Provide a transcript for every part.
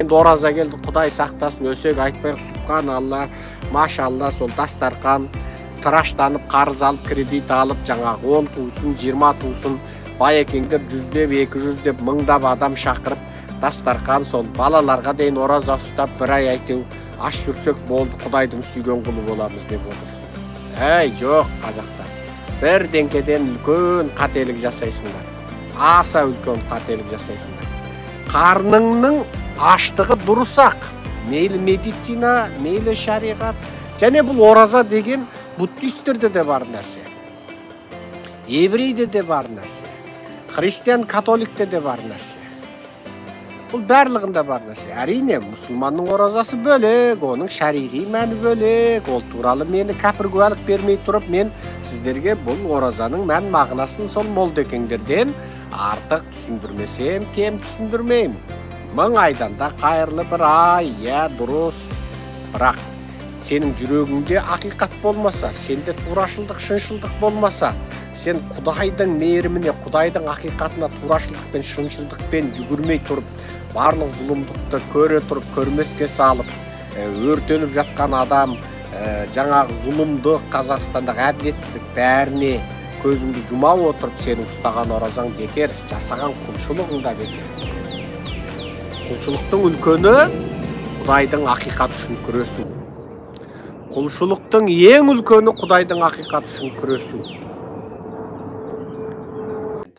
Енді ораза келді, Құдай сақтасын, өсек айтпай, субхан Алла, машалла, сол дастарқан тыраштанып, қарыз алып, кредит алып, жаңағы 10 тусын, 20 тусын, байекеңдер 100-деп, 200-деп, мыңдап адам шақырып, дастарқан сол балаларға дейін ораза ұстап, бір ай әйтеу аш жүрсек болды, Құдайдың сүйген құлы боламыз деп отырсыңдар. Әй, жоқ, қазақтар. Бірдеңкеден үлкен қателік жасайсыңдар. Аса үлкен қателік жасайсыңдар. Қарныңның аштығы дұрыс-ақ. Мейлі медицина, мейлі шариғат. Және бұл ораза деген буддистерде де бар нәрсе. Еврейде де бар нәрсе. Христиан, католикте де бар нәрсе. Бұл барлығында бар нәрсе. Әрине, мұсылманның оразасы бөлек, оның шариғи мәні бөлек. Ол туралы мені кәпір куәлік бермей тұрып, мен сіздерге бұл оразаның мән мағынасын сол молдекеңдерден артық түсіндірмесем, кем түсіндірмеймін. 1000 айдан да қайырлы бір ай, иә, дұрыс. Бірақ сенің жүрегіңде ақиқат болмаса, сенде турашылдық, шыншылдық болмаса, сен Құдайдың мейіріміне, Құдайдың ақиқатына турашылдықпен, шыншылдықпен жүгірмей тұрып, барлық зұлымдықты көре тұрып, көрмеске салып, өртеніп жатқан адам, жаңағы зұлымдық, Қазақстандағы әділетсіздік бәріне көзіңді жұма отырып, сенің ұстаған оразаң бекер, жасаған құлшылығың да бекер. Құлшылықтың үлкені Құдайдың ақиқаты үшін күресу. Құлшылықтың ең үлкені Құдайдың ақиқаты үшін күресу.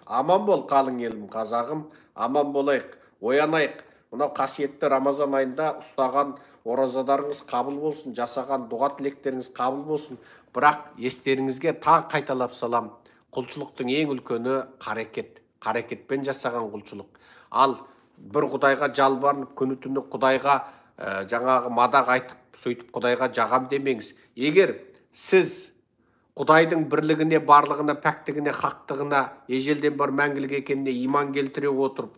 Аман бол, қалың елім, қазағым, аман болайық, оянайық. Мынау қасиетті Рамазан айында ұстаған оразадарыңыз қабыл болсын, жасаған дұға тілектеріңіз қабыл болсын. Бірақ естеріңізге тағы қайталап салам, құлшылықтың ең үлкені қарекет, қарекетпен жасаған құлшылық. Ал бір Құдайға жалбарынып, күні түні Құдайға жаңағы мадақ айтып, сөйтіп Құдайға жағам демеңіз. Егер сіз Құдайдың бірлігіне, барлығына, пәктігіне, хақтығына, ежелден бар мәңгілік екеніне иман келтіре отырып,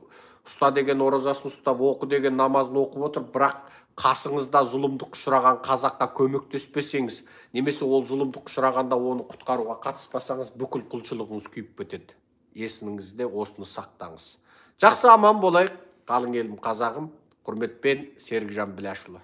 ұста деген оразасын ұстап, оқы деген намазын оқып отырып, бірақ қасыңызда зұлымдық ұшыраған қазаққа көмектеспесеңіз, немесе ол зұлымдық ұшырағанда оны құтқаруға қатыспасаңыз, бүкіл құлшылығыңыз күйіп кетеді. Есіңізде осыны сақтаңыз. Жақсы, аман болайық, қалың елім, қазағым. Құрметпен, Серікжан Біләшұлы.